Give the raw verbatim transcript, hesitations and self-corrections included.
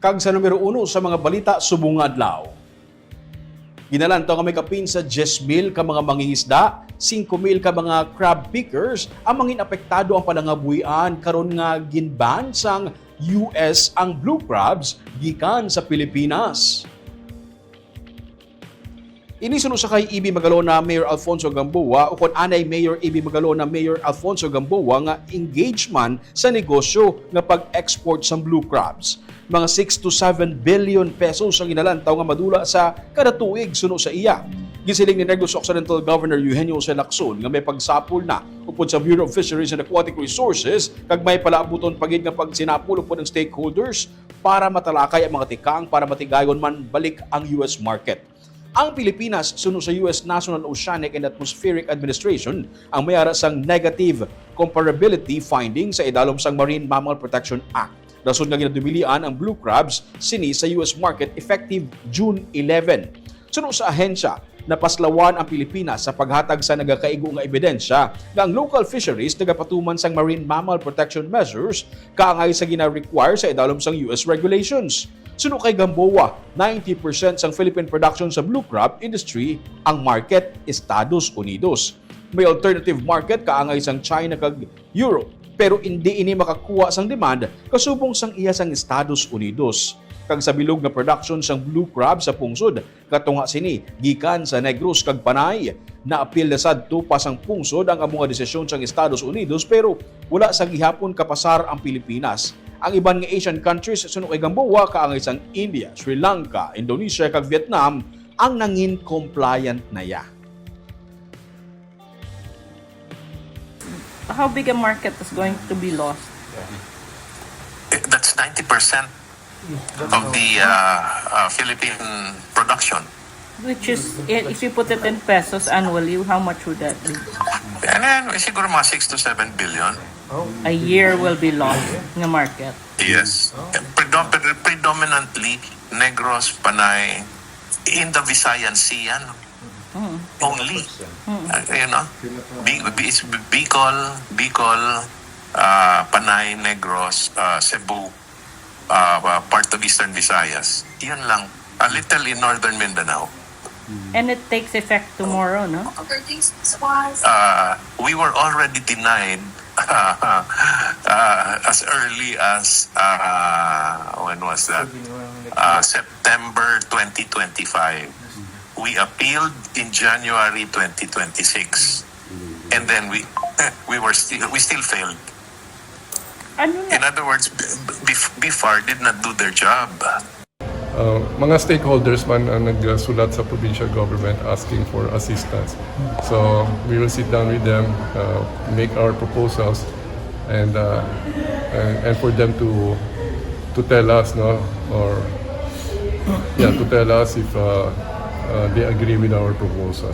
Kag sa numero uno sa mga balita subong nga adlaw, ginalantaw nga may kapin sa diyes mil ka mga mangingisda, singko mil ka mga crab pickers ang mangin apektado ang palangabuhian karon nga gin-ban sang U S ang blue crabs gikan sa Pilipinas. Ini suno sa kay Ibi Magalona Mayor Alfonso Gamboa, ukon anay Mayor Ibi Magalona Mayor Alfonso Gamboa nga engagement sa negosyo nga pag-export sang blue crabs. Mga six to seven billion pesos ang ginalantaw nga madula sa kada tuig suno sa iya. Gisiling ni Negros Occidental Governor Eugenio Jose Lacson nga may pagsapol na upod sa Bureau of Fisheries and Aquatic Resources kag may palaabuton pa gid nga pagsinapol upod ang stakeholders para matalakay ang mga tikang para matigayon man balik ang U S market. Ang Pilipinas, suno sa U S National Oceanic and Atmospheric Administration, ang may ara sang negative comparability finding sa idalom sang Marine Mammal Protection Act. Rason nga ginadumilian ang blue crabs sini sa U S market effective June eleven. Suno sa ahensya, napaslawan ang Pilipinas sa paghatag sa nagakaigo nga ebidensya nga ang local fisheries nagapatuman sang marine mammal protection measures kaangay sa gina-require sa idalom sang U S regulations. Suno kay Gamboa, ninety percent sang Philippine production sa blue crab industry ang market, Estados Unidos. May alternative market kaangay sang China kag Europe, pero indi ini makakuha sang demand kasubong sang iya sang Estados Unidos. Kag sa bilog nga production sang blue crab sa pungsod, katunga sini gikan sa Negros kag Panay, naapil na sadto pa sang pungsod ang amo nga desisyon sang Estados Unidos, pero wala sa gihapon kapasar ang Pilipinas. Ang iban nga Asian countries, suno kay Gamboa, kaangay sang India, Sri Lanka, Indonesia, kag Vietnam, ang nangin compliant na ya. How big a market is going to be lost? That's ninety percent of the uh, uh, Philippine production. Which is, i- if you put it in pesos annually, how much would that be? And then, eh, siguro mga six to seven billion. A year will be lost nga market. Yes. Predom- predominantly, Negros, Panay, in the Visayan Sea, ano? Only. Uh, you know, Bi- Bi- it's Bicol, Bicol, uh, Panay, Negros, uh, Cebu, uh, uh, part of Eastern Visayas. Yun lang. A little in Northern Mindanao. And it takes effect tomorrow, no? Uh, we were already denied uh, as early as, uh, when was that? Uh, September twenty twenty-five. We appealed in January twenty twenty-six. And then we we were still we still failed. Ano na? In other words, B- B- BFAR did not do their job. Uh, mga stakeholders man ang nagsulat sa provincial government asking for assistance. So we will sit down with them, uh, make our proposals, and uh, and, and for them to to tell us, no, or yeah, to tell us if uh, uh, they agree with our proposal.